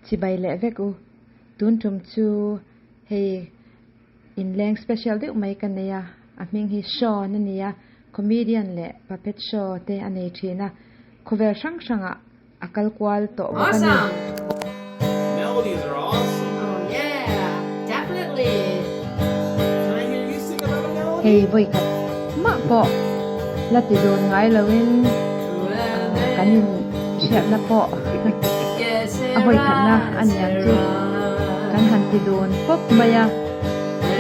Chibai leh vek u. Tun tum chu hei inleng special deuh mai ka nei a, a hming hi Sean a ni a, comedian leh puppet show te a nei thin a, khawvel hrang hrangah a kal kual tawh bawk a ni. Melodies are awesome. Oh yeah, definitely. Can I hear you sing about a melody? Hei vawikhat mah pawh la ti dun ngai loin kan in hriatna pawh a vawikhatna a niang chu kan han ti dun pawp mai a,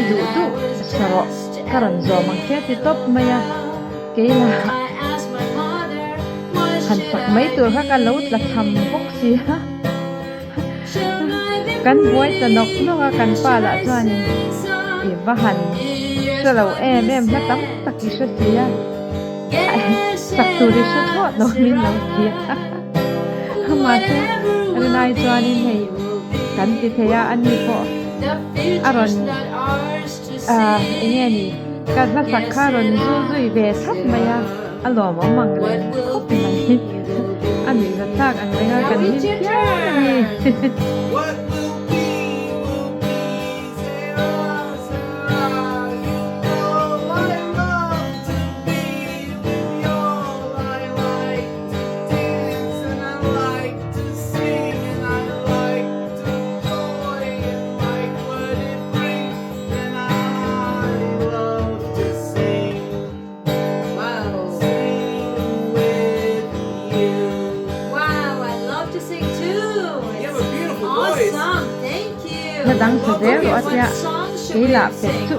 i duh duh sarawh ka rawn zawm ang che ti tawp mai a, kei lah han sak mai tur kha ka lo tla tham bawk si a, kan buai ta nawk nawk a kan pa lah chuanin i va han hre lo em em hla tam tak i hre si a. Sak tur i hre thlawt lo min lo ti a, mahse rinai chuanin hei kan ti thei a, ani pawh a rawn ah eng nge ni ka hlasak kha a rawn zu zui ve thlap mai a, a lawmawm ang reng khawp mai a nuihza thlak ang reng a kan hlim phian a ni. Hla dang sa zel rawh a tia kei lah pek chu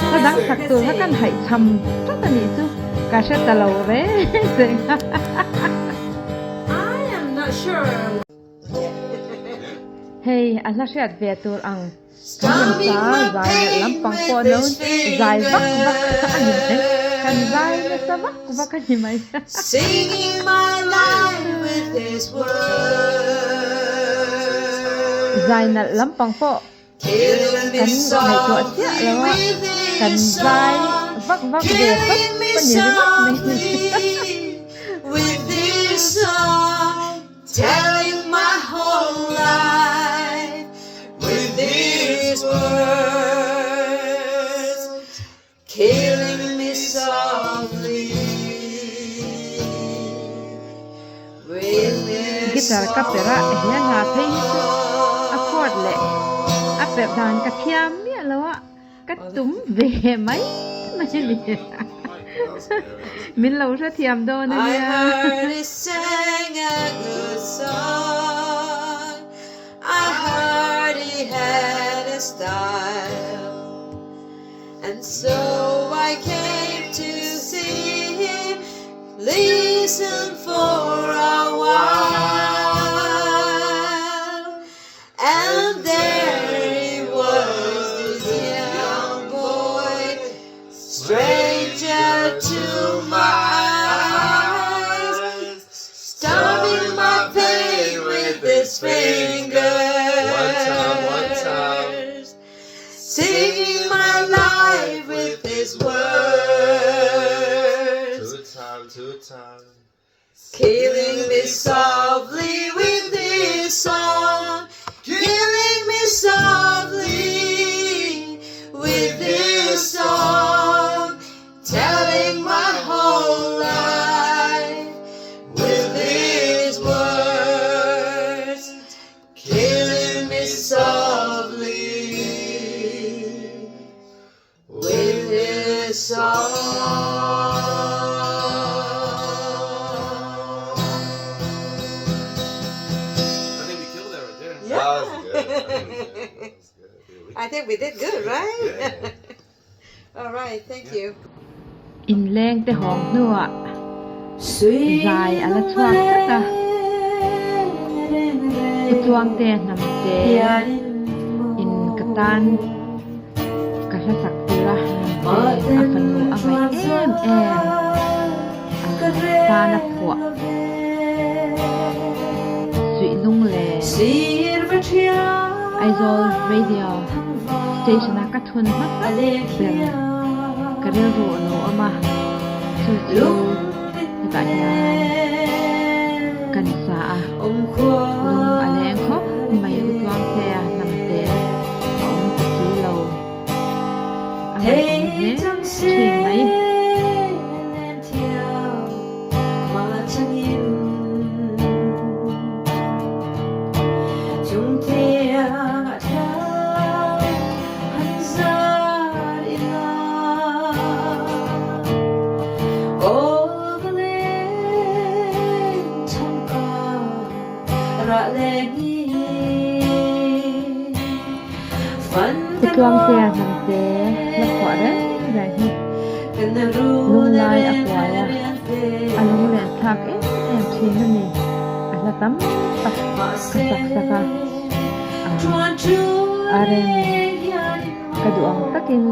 hla dang sak tur kha kan haihchham tlat a nih chu ka hre ta lo reng reng a. Hei a hla hriat ve tur ang kan lemcha zai nalh lampang pawh no zai vak vak a ni mai kan zai nasa vak vak a ni mai. Zai nalh lampang pawh kan ngaihtuah chiah lo a kan zai vak vak ve tawp a ni ringawt mai. Telling my whole life with these words, killing me softly with this Guitar ka perh a, he hla phei hi chu a chord leh a perh dan ka thiam miah lo a, Ka tum ve mai mai a ni. Min lo hrethiam dawn a nia. And there he was, this young boy, stranger to my eyes, stubbing my pain with his fingers. One time, one time. Singing my life with his words. Two time, two time. Killing me softly with his song, killing me softly with his song, telling my whole life with his words, killing me softly with his song. I think we killed that right there. Yeah. That was good. That was good. That was good. I think we did good, right? Yeah. All right, thank you. Inleng te hawng hnuah zai a la chhuak tlat a, U Chuangte hnam te in ka tan ka hla sak tir a, hnam te a fanu a ngaih em em a tan a phuah suih lung leh Aizawl Radio Station a ka thun hmasa ber ka rilru a lo awm a, chu chu hetah hian kan sa a, lung a leng khawp mai. Chungtiang a thlau han zar ila Aw va len changka rah leng i Fan Ti ka tluangtea hnamte la phuah reng reng hi lunglai a kuai a, a lunglen thlak em em thin a ni. A hla tam tak ka sak sak a, a rem ka duh ang takin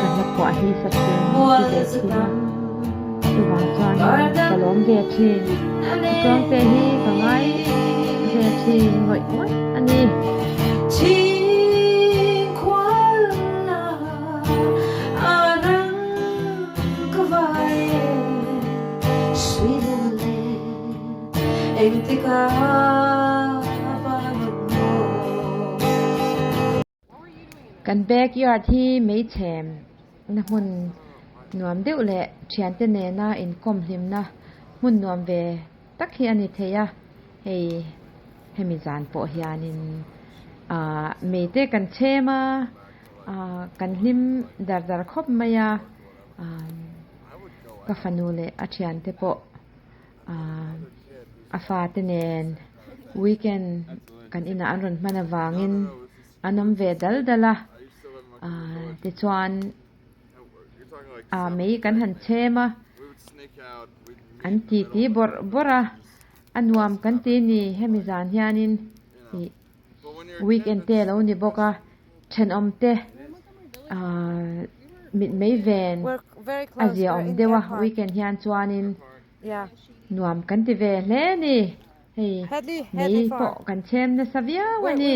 ka hla phuah hi sak tur min ti ve thin a, chuvang chuanin ka lawm ve thin. Tluangte hi ka ngai ve thin ngawih ngawih a ni. Kan backyard hi meichhem na hmun nuam deuh leh thiante nena inkawm hlimna hmun nuam ve tak hi a ni thei a, hei hemi zan pawh hianin ah meite kan chhem a. Ahh kan hlim dar dar khawp mai a, ahh ka fanu leh a thiante pawh ahh a fate nen weekend kan inah an rawn hman avangin an awm ve dal dal a, ahh tichuan ah mei kan han chhem a, an titi bawrh bawrh a, a nuam kan ti ni hemi zan hianin ih. Weekend te alo ni bawk a, thenawm te ahh mitmei ven a ziaawm deuh a weekend hian chuanin nuam kan ti ve hle a ni. Hei mei pawh kan chhem nasa viau a ni,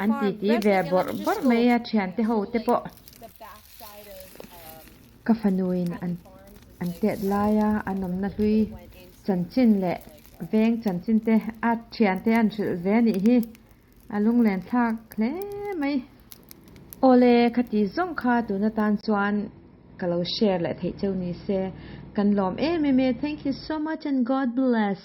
an titi ve bawrh bawrh mai a thiante ho te pawh. Ka fanuin an tet laia an awmna hlui chanchin leh Veng chanchin te a thian te an hrilh ve anih hi a lunglen thlak hle mai. Awle khati zawng kha tun atan chuan ka lo share leh theih cheu ni se kan lawm em em e thank you so much and God bless.